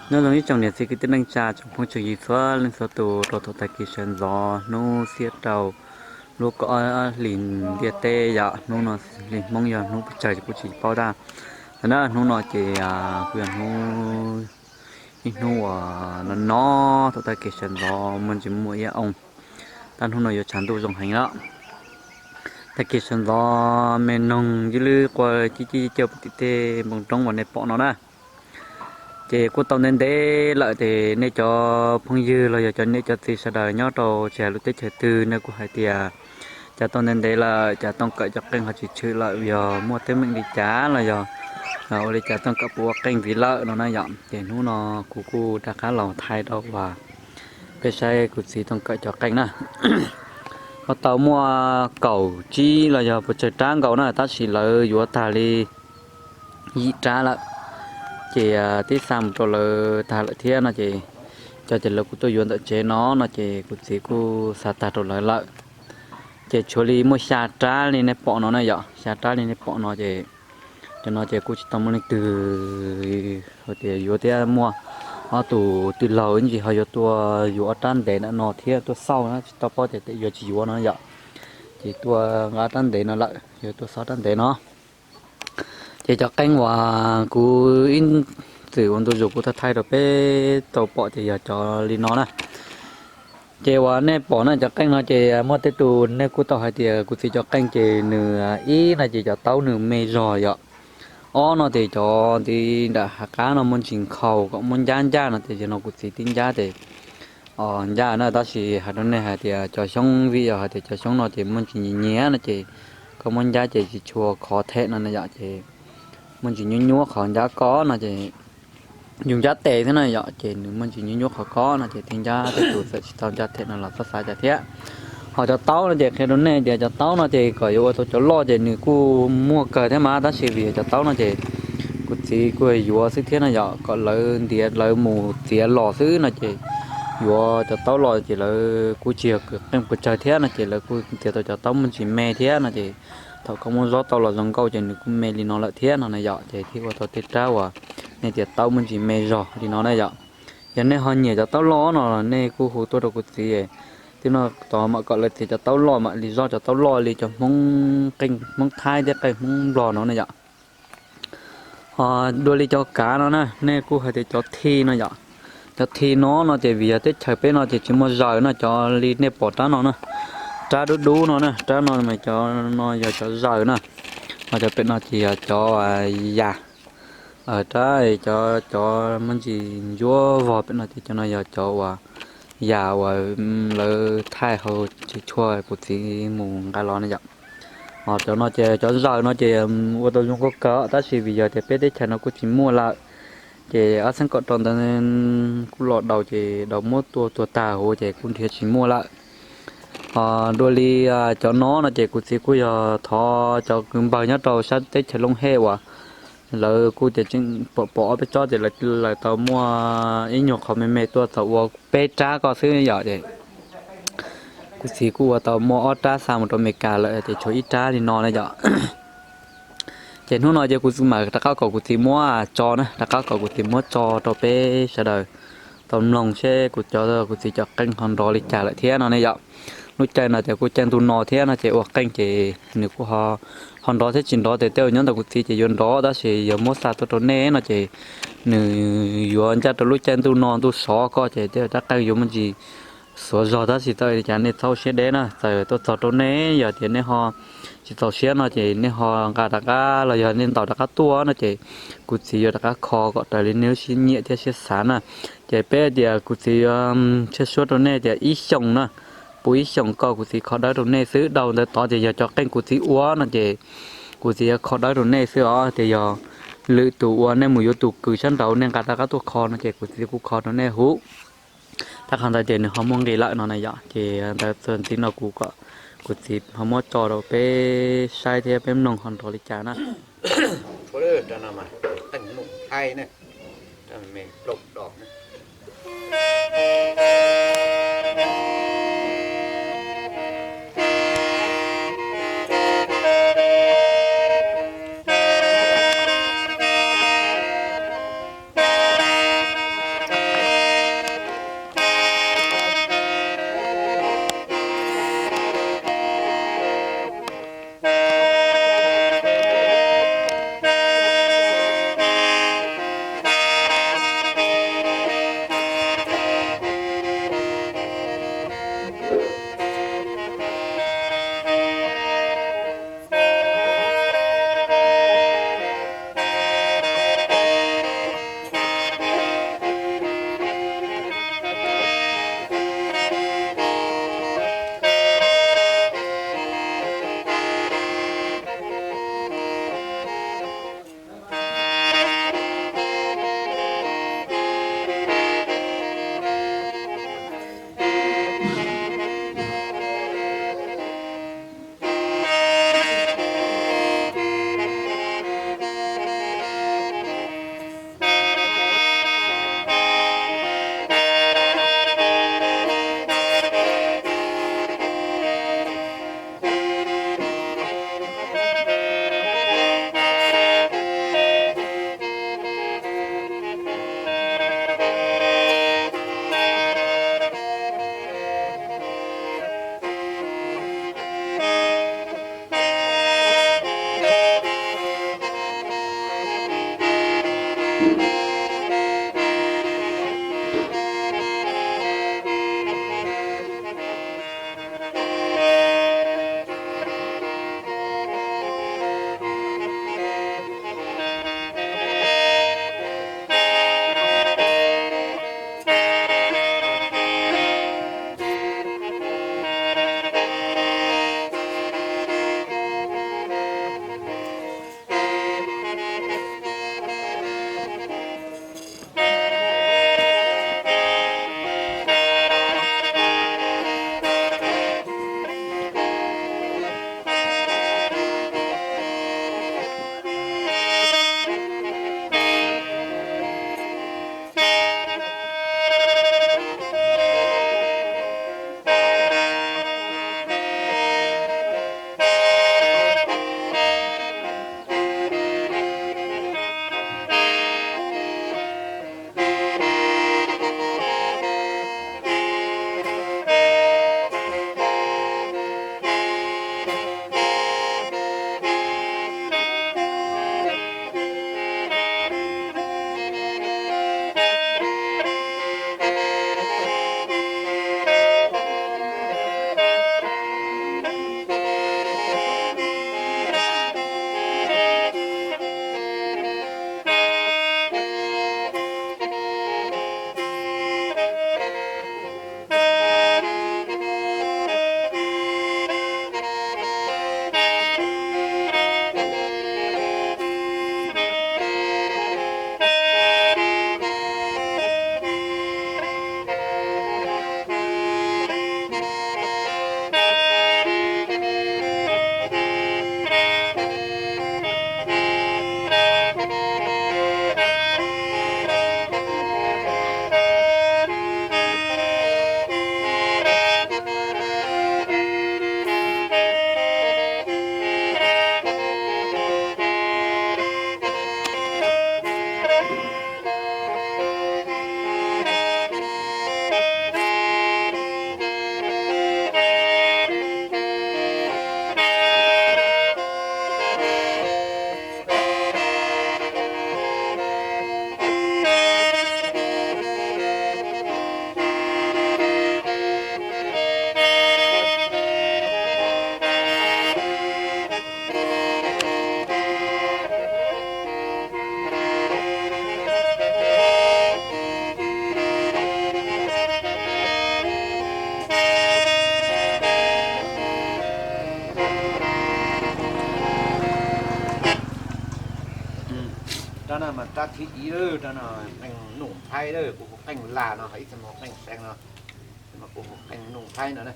Nyob zoo ib tsoom niam txiv kwv tij neej tsa tsoom phooj tsoom ywg txhua leej txhua tus rau thaum tag kis sawv ntxov hnub xiab rau lub kaum ob hlis ntiaj teb yom. Hnub no hli Hmoob yog hnub pes tsawg ces kuj tsis paub tab. Tab hnub no ces kuj yog hnub, ib hnub uas no no thaum tag kis sawv ntxov muaj ntsis muaj ib oo. Tab hnub no yuav tshav ntuj zoo heev lawm. Tag kis sawv ntxov me noog ib lub qua cib cib caug tim tej npoo roob uas nej pom no na. Ces kuj tau ntev ntev lawm ces nej cov phooj ywg los yog cov niam cov txiv sawv daws nyob rau tsis hais lub teb chaws twg nej kuj hais tias cas tau ntev ntev lawm cas tau kawm cov qeej ho tsis tshwm lawm, yog muaj teeb meem li cas los yog ua li cas tau kawm puas ua qeej ntxiv lawm no na yom. Ces hnub no kuv kuj rov qab los thaij rau uas peb saib kuv txiv tau kawm cov qeej na. Kuj tau muaj kaum tsib los yog puas tsawg rab nkaus na tab sis lawv yuav tag li yim rab lawm. Ces twb xa mus rau lawv tag lawm thiab no ces, cov ces lawv kuj tuaj yuav ntawm tsev no no ces kuv txiv kuj xa tag rau lawv lawm. Ces tshuav li muaj xya rab li nej pom no na yom, xya rab li nej pom no ces, cov no ces kuj tsis tau muaj leej twg hais tias yuav thiab, muaj ob tug tij laug ib ntsis ho yuav tuaj yuav ob rab ntev ntawm no thiab tuaj xauj na tsis tau paub tias yuav tsis yuav no yom. Ces tuaj nqa rab ntev no lawm, yuav tuaj xauj rab ntev no. Ces cov qeej uas kuv ib txwm ua ntu zus kuv tau thaij rau peb tau pom ces yog cov li no na. Ces uas nej pom na cov qeej no ces muaj tej tus nej kuj tau hais tias kuv txiv cov qeej ces nws ib no ces cov taub nws me zog yom. Ob no ces cov ntiv nram hav qab no muaj ntsis nkhaus kom muab ncab ncaj no ces yog no kuv txiv tib ncab ces ncaj na tab sis hais rau nej hais tias cov xyoob vim yog hais tias cov xyoob no ces muaj ntsis nyias nyias no ces koj muab ncab ces tsis tshua khov them no na yom ces muaj ntsis nyuab nyuab qhov ncab koj no ces yus ncab tes thiab na yom ces nws muaj ntsis nyuab nyuab qhov koj no ces tib ncab tej tus txawm tsis tau ncab them no los txhob xav cas thiab. Ho cov taub no ces qhia rau nej tias cov taub no ces kom yuav ua tau cov loj ces nws kuj muaj kawg thiab mas tab sis vim cov taub no ces kuv txiv kuj yuav xwb thiab no yom kom lawv ntiav lawv mus txiav los xwb no ces yuav cov taub los ces lawv kuj tsis yog kwv qeej puas tsawg thiab no ces lawv kuj ntiav tau cov taub muaj ntsis me thiab no ces thaum koj muab zob tau los zoo nkauj ces nws kuj me li no lawm thiab no na yom ces thiaj ua tau tej rab uas nej tias taub muaj ntsis me zog li no na yom. Yog nej ho nyiam cov taub loj no nej kuj hu tuaj rau kuv txiv. Twb no tod mam kom lawv txiav cov taub loj mam li zoj cov taub loj li cov Hmoob qeej Hmoob Thaib thiab qeej Hmoob Nplog no na yom. Ho dua li cov kav no na nej kuj hais tias cov thi no yom. Cov thi no no ces vim yog teb chaws peb no ces tsis muaj zaws no cov li nej pom rab no na. Rab dub dub no na rab no mas cov no yog cov zaws na. Ho cov pem no ces yog cov yas. Rab cov cov muaj ntsis ncuab vog pem no ces cov no yog cov uas yas uas lawv thaij hauv tsev tshuaj kuv txiv mus nqa los na yom. Ho cov no ces cov zaws no ces ua tau zoo nkauj kawg tab sis vim yog tias peb teb chaws no kuj tsis muaj lawm. Ces ob txheeb kaum rau ntawd kuj los daus ces daus muab tua tuag tag huv ces kuj nrhiav tsis muaj lawm. Ho dua li cov no no ces kuv txiv kuj yog thov cov kwv npawg nyob rau sab teb chaws Looj Hej uas lawv kuj tias tseem pom pom ob peb tsob ces lawv tau muaj ib nyuag qhov me me tuaj txaus ua peb rab ko xwb yom es kuv txiv kuj ua tau muaj ob rab xa mus rau Amelikas lawm ces tshuav ib rab li no na yom. Ces hnub no ces kuv txiv mam rov qab kom kuv txiv muab tso na, rov qab kom kuv txiv muab tso rau peb sawv daws tau mloog seb kuv cov kuv txiv cov qeej ho nrov li cas lawm thiab no ne yom. Lub caij no ces kuj caij ntuj no thiab no ces ua qeej ces nws kuj ho nrov thiab tsis nrov ces tej uas nyob ntawm kuv txiv ces yuav nrov tab sis yog muab xa tuaj rau nej no ces nws yuav ncaj rau lub caij ntuj no ntuj sov ko ces tej rab qeej yuav muaj ntsis xuav zog tab sis txawm li cas nej txhob siab deb na, txawm tuaj txog rau nej yog tias nej ho tsis txaus siab no ces nej ho nqa rov qab los yog nej ntaus rov qab tuaj no ces kuv txiv yuav rov qab kho kom raws li nej lub siab nyiam thiab siab xav na. Ces peb tias kuv txiv yuav tshiab suab rau nej tias ib xyoos na, puv ib xyoos ko kuv txiv kho dawb rau nej xwb. Dhau ntawd tod ces yog cov qeej kuv txiv ua no ces kuv txiv yuav kho dawb rau nej xwb os. Tias yog lwm tus uas nej mus yuav tus kws sab nraud nej nqa rov qab tuaj kho no ces kuv txiv kuj kho rau nej huv. Tab qhov ntawd ces nws ho muaj nqis lawm no na yom. Ces ntawd txog ntxiv no kuv kom kuv txiv ho muab tso rau peb saib thiab peb mloog ho nrov li cas na. Rab no mas rab thib ib lawm, rab no qeej Nuj Nplhaib lawm, kuv hu qeej Lam no, ib txhia mas hu qeej See no, mas kuv hu qeej Nuj Nplhaib no na.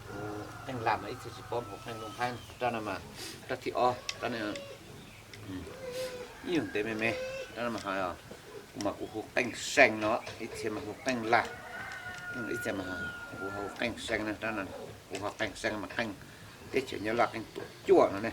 Kuv qeej Lam mas ib txhia tsis paub hu qeej Nuj Nplhaib no. Rab no mas rab thib ob, rab no ib yam ntev me me, rab no mas ho kuv mas kuv hu qeej See no, ib txhia mas hu qeej Lam, ib txhia mas kuv hu qeej See na, rab no kuv hu qeej See mas qeej teb chaws Nyab Laj qeej tuam cuaj no ne.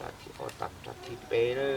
Rab thib ob tas rab thib peb lawm.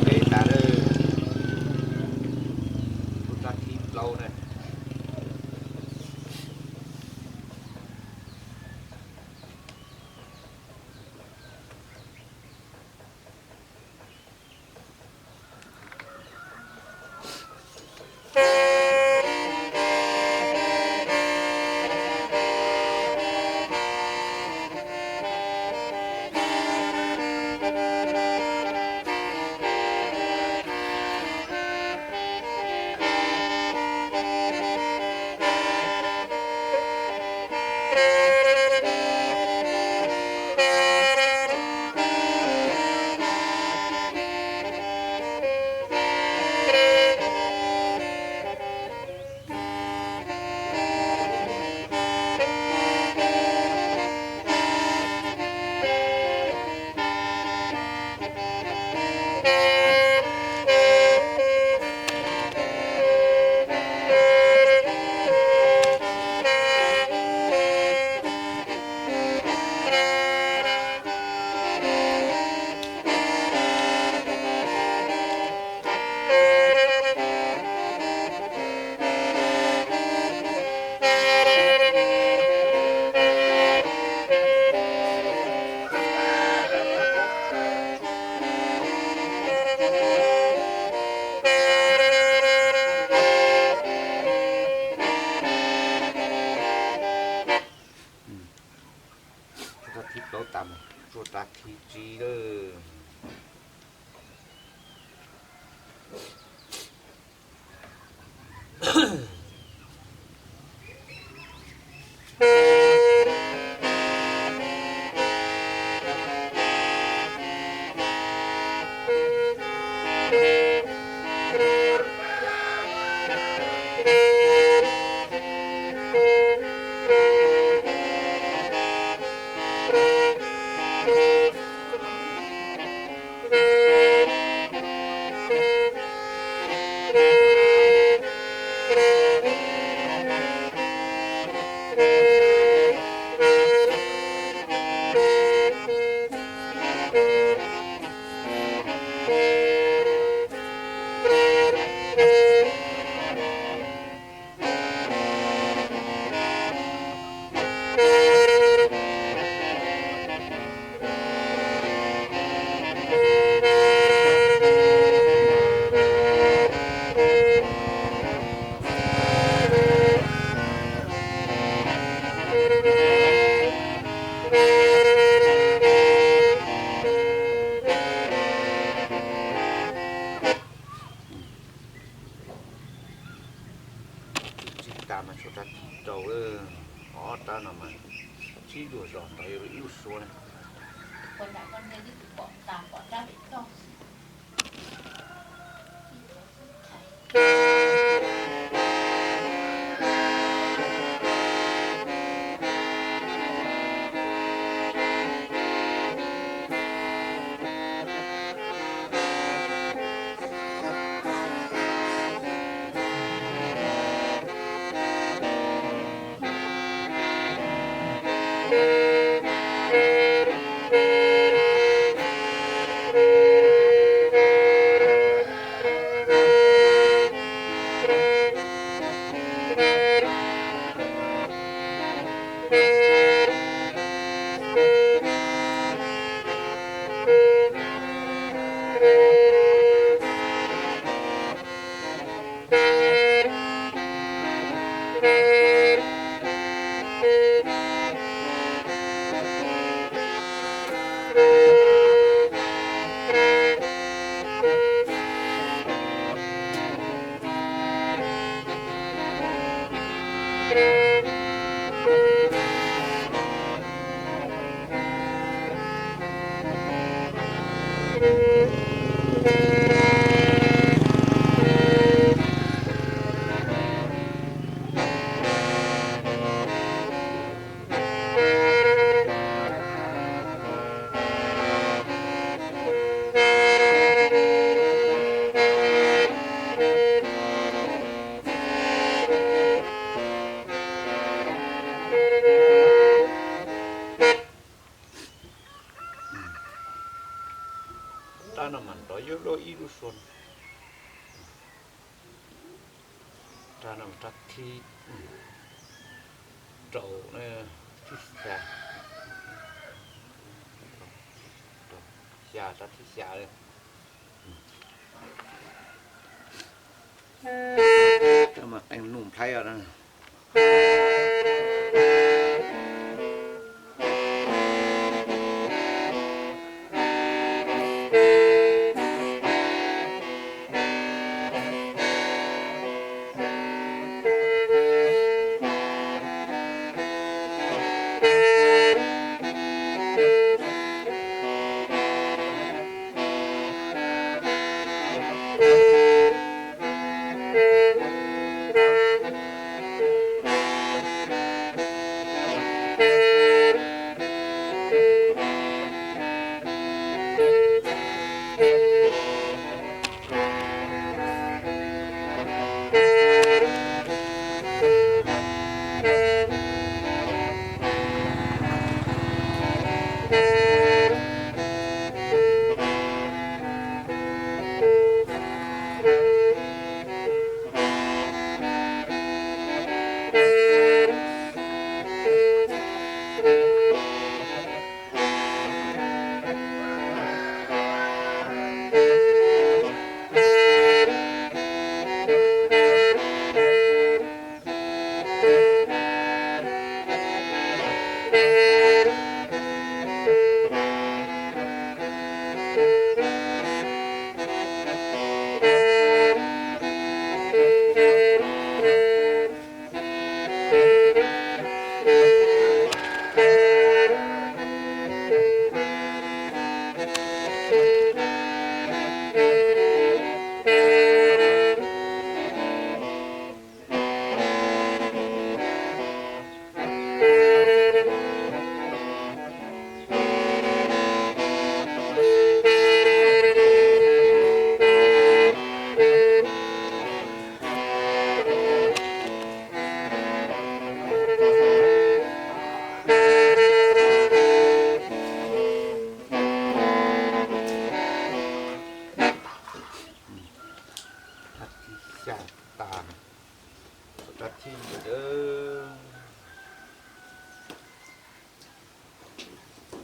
Peb tas lawm, rab thib plaub na. tas mus tsuag rab thib tsib lawm. Tsib tas mas tshuav rab thib rau, ob rab no mas tsib dua zos nrog yuav ib lub suab na. Rab no mas nrog yuav luag ib lub suab. Rab no rab thib rau, thib xya, xya, rab thib xya. Qee num nplhaib os.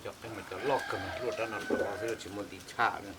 Cov qeej mas cov loj kawg mas luaj rab no rau xwb tsis muaj ntiv tshaj na.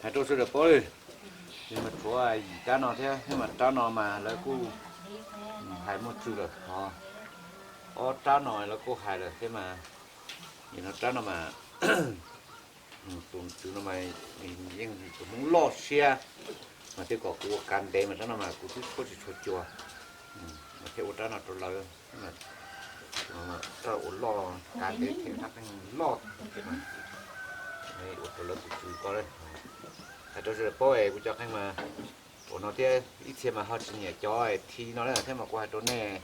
Hais rau sawv daws paub, yog mas tshuav yim rab no thiab, thiab mas rab no mas lawv kuj hais muaj tswv lawm os. Ob rab no lawv kuj hais lawm thiab mas, nim no rab no mas tus tswv no mas yeej tus Hmoob loj siab mas thiaj kom kuv ua kav ntev mas rab no mas kuv twb tshuab tsis tshua cuag mas thiaj ua rab no rau lawv. Rab ua loj kav ntev thiab rab qeej loj thiab mas ua rau lawv tus tswv ko. Hais rau sawv daws paub es kuv cov qeej mas ua no thiab ib txhia mas ho tsis nyiam cov thi no na thiab mas kuv hais rau nej,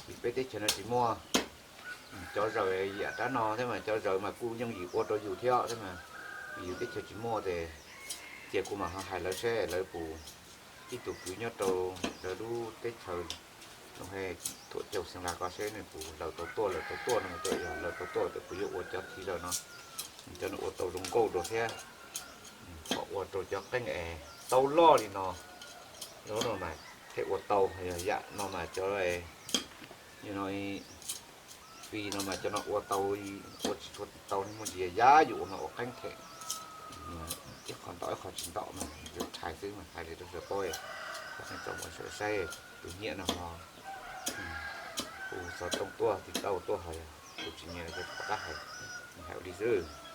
vim peb teb chaws no tsis muaj cov zaws yam rab no thiab mas cov zaws mas kuj yooj yim ua rau yus thiab thiab mas vim yus teb chaws tsis muaj ces cia kuv mam ho hais lawv seb lawv puas, ib tug kwv nyob rau lawv lub teb chaws Looj Hej, Thuam Caug, Xeev Las ko seb nws puas lawv tau tuaj, lawv tau tuaj no mas yog lawv tau tuaj ces kuv yuav ua cov thi zaws no, cov no ua tau zoo nkauj dua thiab. Ho ua rau cov qeej es tau loj li no, no mas thiaj ua tau, yog yam no mas cov no fi no mas cov no ua tau, ua tsis tshua tau, muaj ntsis yam yus ua mas ua qeeb them, ib qho ntaus ib qho tsis ntaus mas yuav rhais xwb mas hais li rau sawv daws paub. Qhov qeej txaus muaj sawv daws saib, tus nyiam no ho hu xov tooj tuaj, tiv tauj tuaj, ho yog tus tsis nyiam los tsis pom qab hais, hais ua li xwb.